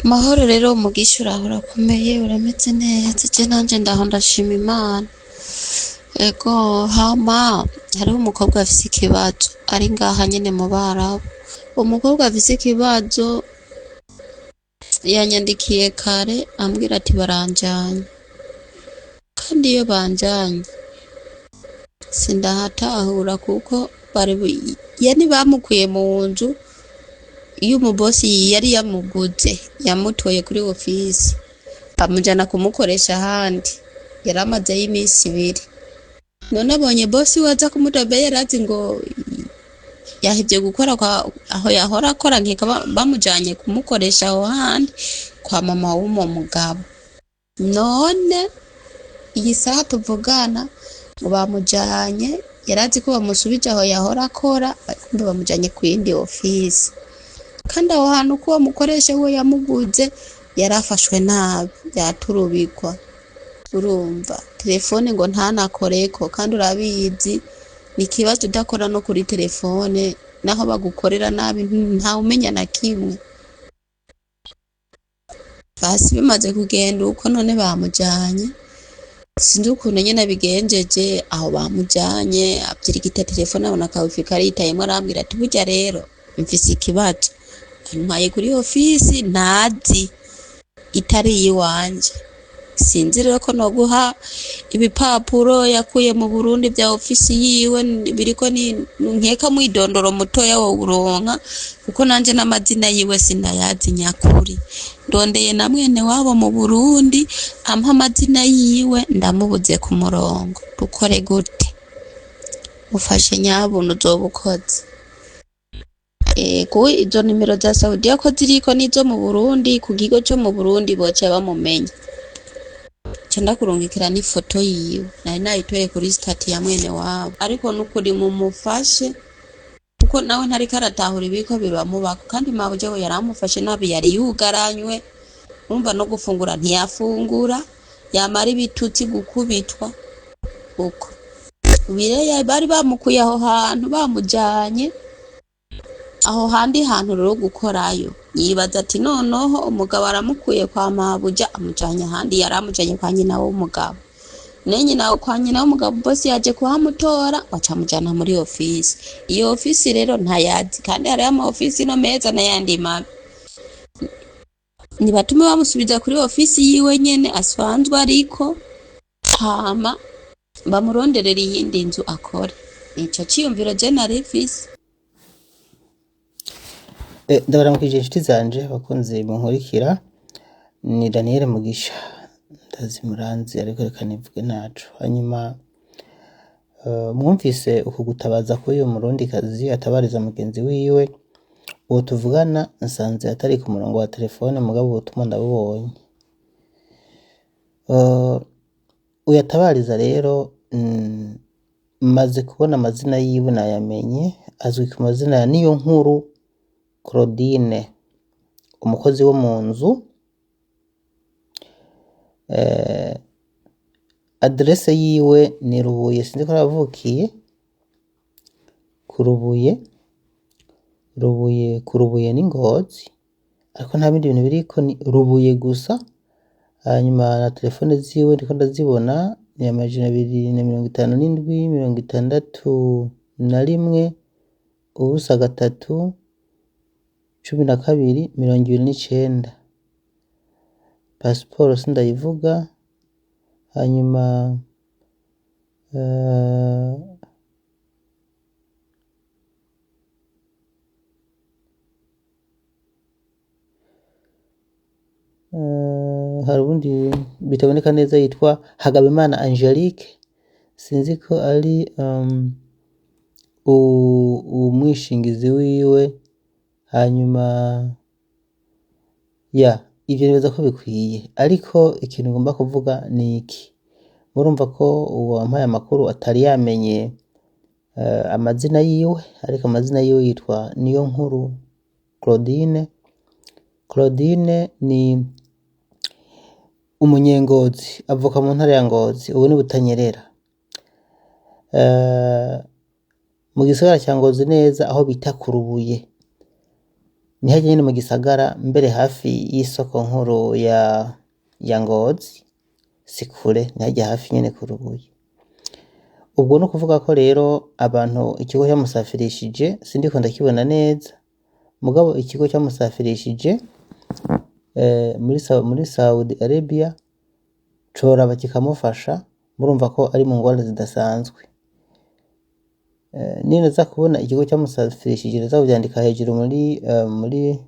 Mahoro rero umugisha uraho urakomeye urameze neza je nanje ndaho ndashima Imana. Ego hama hariho umukobwa afise ikibazo ari ngaha nyene mu Barabu. Umukobwa afise ikibazo yanyandikiye kare ambwira ati baranjanye. Kandi iyo banjanye sindahatahura kuko bari yani bamukuye mu nzu iyo umubosi yari yamuguze yamutoye kuri ofisi bamujana kumukoresha ahandi yari amazeyo iminsi ibiri none abonye bosi we aza kumutoba yarazi ngo yahevye gukora kwa aho yahora akora nkeka bamujanye kumukoresha aho handi kwa mama w'uwo mugabo none iyi saha tuvugana ngo bamujanye yarazi ko bamusubije aho yahora akora kumbe bamujanye ku yindi ofisi kandi aho hantu ko uwo mukoresha we yamuguze yarafashwe nabi yaturubikwa urumva telefone ngo ntanakoreko kandi urabizi ni ikibazo udakora no kuri telefone naho bagukorera nabi ntawumenya na kimwe basi bimaze kugenda uko none bamujanye sinzi ukuntu nyene abigenjeje aho bamujanye avyirigita telefone abona akawifi kariyitayemwo arambwira ati burya rero mfise ikibazo antwaye kuri ofisi ntazi itari iyiwanje sinzi rero ko noguha ibipapuro yakuye mu Burundi vya ofisi yiwe biriko ni nkeka mwidondoro mutoya wowuronka kuko nanje n'amazina yiwe sinayazi nyakuri ndondeye na mwene wabo mu Burundi ampa amazina yiwe ndamubuze ku murongo dukore gute ufashe nyabuna uzoba ukoze Ego izo nimero za Saudiya ko ziriko n'izo mu Burundi ku kigo co mu Burundi boca bamumenya ca ndakurungikira n'ifoto yiwe nari nayitoye kuri stati ya mwene wabo ariko nukuri mumufashe kuko nawe ntariko aratahura ibiriko biramubako kandi mabuja we yaramufashe nabi yari yugaranywe urumva no gufungura ntiyafungura yamara ibitutsi gukubitwa uko bireya bari bamukuye aho hantu bamujanye aho handi hantu rero gukorayo yibaza ati noneho umugabo aramukuye kwa mabuja amujanye ahandi yari amujanye kwa nyina w'umugabo ne nyina kwa nyina w'umugabo bosi yaje kuhamutora baca amujana muri ofisi iyo ofisi rero ntayazi kandi hariho ama ofisi no meza n'ayandi mabi nibatume bamusubiza kuri ofisi yiwe nyene asanzwe ariko hama bamuronderera iyindi nzu akore ico ciyumviro je nari mfise. Ndabaramukije inshuti zanje abakunzi munkurikira ni Daniel Mugisha ndazi muranzi ariko reka nivuge ntaco hanyuma mwumvise uku gutabaza k'uyu murundikazi atabariza mugenzi wiwe uwo tuvugana nsanze atari ku murongo wa telefone mugabo ubutumwa ndabubonye. Uyu atabariza rero maze kubona amazina yiwe nayamenye azwi ku mazina ya Niyonkuru Claudine umukozi wo mu nzu aderese yiwe ni Rubuye sinzi ko yavukiye ku Rubuye Rubuye ku Rubuye ni Ngozi ariko nta bindi bintu biriko ni Rubuye gusa hanyuma na telefone ziwe ndiko ndazibona ni 257 61 03 12 29 pasiporo sindayivuga hanyuma hari uwundi bitaboneka neza yitwa Hagabimana Angelique sinzi ko ari umwishingizi wiwe hanyuma ya ivyo nibaza ko bikwiye ariko ikintu ngomba kuvuga ni iki murumva ko uwampaye amakuru atari yamenye amazina yiwe ariko amazina yiwe yitwa Niyonkuru Claudine Claudine ni umunyengozi avuka mu ntara ya Ngozi ubu ni Butanyerera mu gisagara ca Ngozi neza aho bita ku Rubuye. Ni harya nyene mu gisagara, mbere hafi y'isoko nkuru ya Ngozi, si kure, ni harya hafi nyene ku Rubuye. Ubwo ni ukuvuga ko rero abantu ikigo camusafirishije sindiko ndakibona neza, mugabo ikigo camusafirishije muri Saudi Arabia coraba kikamufasha, murumva ko ari mu ngorane zidasanzwe. Ninaza kubona ikigo camusafirishije ndaza kuvyandika hejuru muri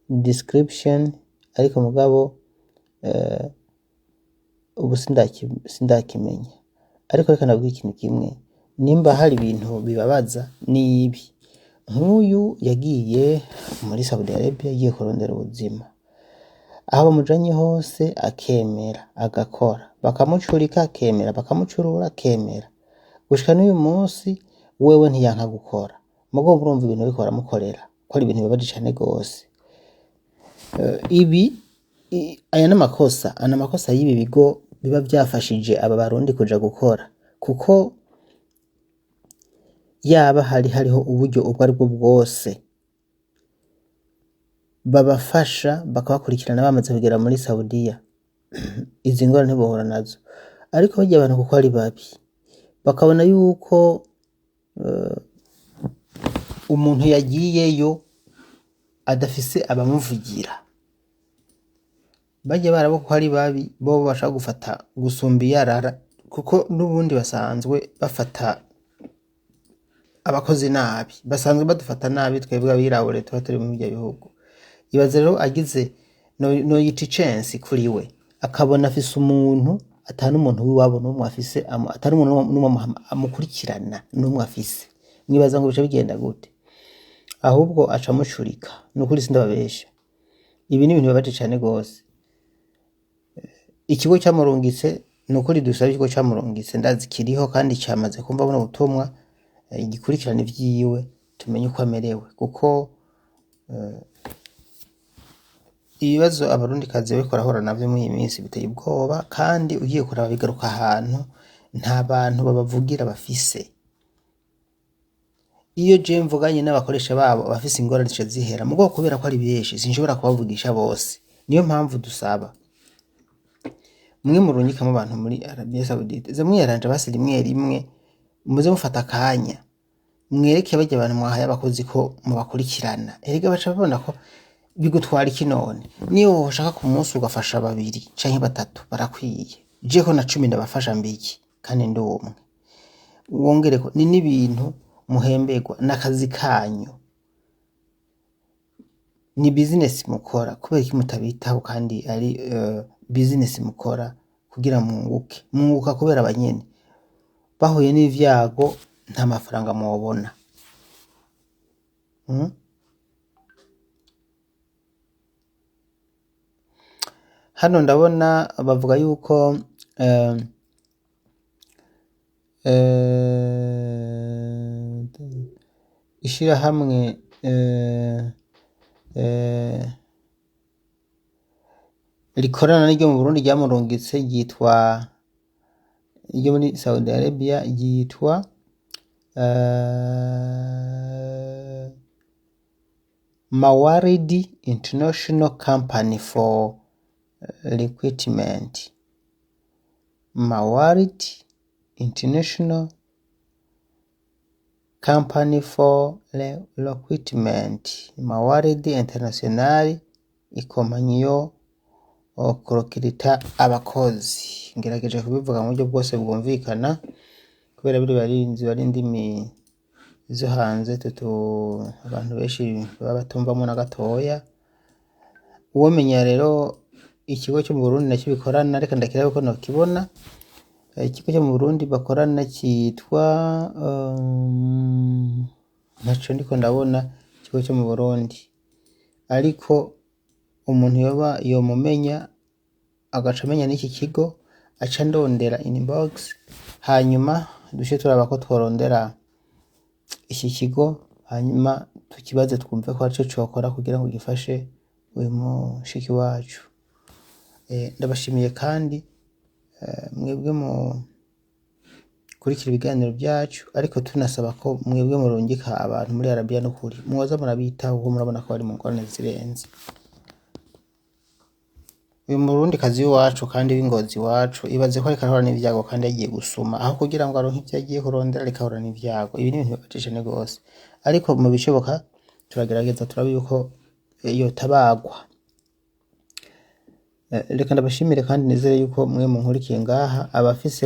description, ariko mugabo ubu sindakimenya. Ariko reka ndababwire ikintu kimwe, nimba hari ibintu bibabaza ni ibi. Nk'uyu yagiye muri Saudi Arabia agiye kurondera ubuzima, aho bamujanye hose akemera agakora, bakamucurika akemera, bakamucurura akemera, gushika n'uyu munsi wewe ntiyanka gukora. Mugabo murumva ibintu bariko baramukorera ko ari ibintu bibabaje cane gose. Ibi aya n'amakosa, aya n'amakosa y'ibi bigo biba vyafashije aba barundi kuja gukora, kuko yaba hari hariho uburyo ubwo aribwo bwose babafasha bakabakurikirana bamaze kugera muri Saudiya, izi ngorane ntibohura nazo. Ariko barya abantu kuko ari babi, bakabona yuko umuntu yagiyeyo adafise abamuvugira, barya barabo kuko ari babi bobo bashaka gufata gusumba iyarara, kuko n'ubundi basanzwe bafata abakozi nabi, basanzwe badufata nabi twebwe abirabure tuba turi muri ivyo bihugu. Ibaze rero agize noyita icensi kuri we, akabona afise umuntu ata n'umuntu w'iwabo n'umwe afise, ata n'umuntu n'umwe amukurikirana n'umwe afise, mwibaza ngo bica bigenda gute? Ahubwo aca amucurika. Nukuri sindababesha, ibi ni ibintu bibabaje cane gose. Ikigo camurungitse, nukuri dusabe ikigo camurungitse, ndazi kiriho kandi camaze kumva buno butumwa, gikurikirane ivyiwe tumenye uko amerewe, kuko ibibazo abarundikazi bariko barahura navyo muri iyi minsi biteye ubwoba, kandi ugiye kuraba bigaruka ahantu nta bantu babavugira bafise. Iyo je mvuganye n'abakoresha babo abafise ingorane zica zihera, mugabo kubera ko ari benshi sinshobora kubavugisha bose. Niyo mpamvu dusaba mwe murungikamo abantu muri Arabia Saudite, ze mwiyaranje basi rimwe rimwe, muze mufata akanya mwereke barya abantu mwahaye abakozi ko mubakurikirana. Erega baca babona ko bigutwara iki none? Niyo woshaka ku munsi ugafasha babiri canke batatu barakwiye, je ko na 10 ndabafasha mbiki kandi ndi umwe. Wongereko ni n'ibintu muhemberwa n'akazi kanyu, ni business mukora, kubera iki mutabitaho kandi ari business mukora kugira mwunguke? Mwunguka kubera abanyene bahuye n'ivyago nta mafaranga mwobona. Hano ndabona bavuga yuko ishirahamwe rikorana n'iryo mu Burundi ryamurungitse ryitwa iryo muri Saudi Arabia ryitwa Mawaridi International Company for Recruitment. Mawaridi International Company for Recruitment. Mawaridi International, ikompanyi yo kurokirita abakozi. Ngerageje kubivuga mu buryo bwose bwumvikana, kubera biri barinzi bari indimi zo hanze tutu abantu benshi baba batumvamo na gatoya. Uwomenya rero ikigo cyo mu Burundi nacyo bikorana, reka ndakirabe ko nokibona. Ikigo cyo mu Burundi bakorana cyitwa ntaco ndiko ndabona ikigo cyo mu Burundi, ariko umuntu yoba yomumenya agaca amenya n'iki kigo, aca ndondera inbox, hanyuma duce turaba ko tworondera iki kigo, hanyuma tukibaze twumve ko arico cokora kugira ngo gifashe uyu mushiki wacu. Ndabashimiye kandi mwebwe Kurikira ibiganiro byacu, ariko tunasaba ko mwebwe murungika abantu muri Arabiya n'ukuri mwoza murabitaho, kuko murabona ko bari mu ngorane zirenze. Uyu Murundikazi w'iwacu kandi w'Ingozi iwacu, ibaze ko ariko arahura n'ivyago kandi yagiye gusuma, aho kugira ngo aronke ivyo agiye kurondera ariko ahura n'ivyago. Ibi ni ibintu bibabaje cane gose, ariko mu bishoboka turagerageza turabe yuko yotabagwa. Reka ndabashimire kandi nizere yuko mwe munkurikiye ngaha, abafise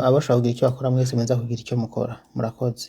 abashobora kugira icyo bakora mwese muza kugira icyo mukora. Murakoze.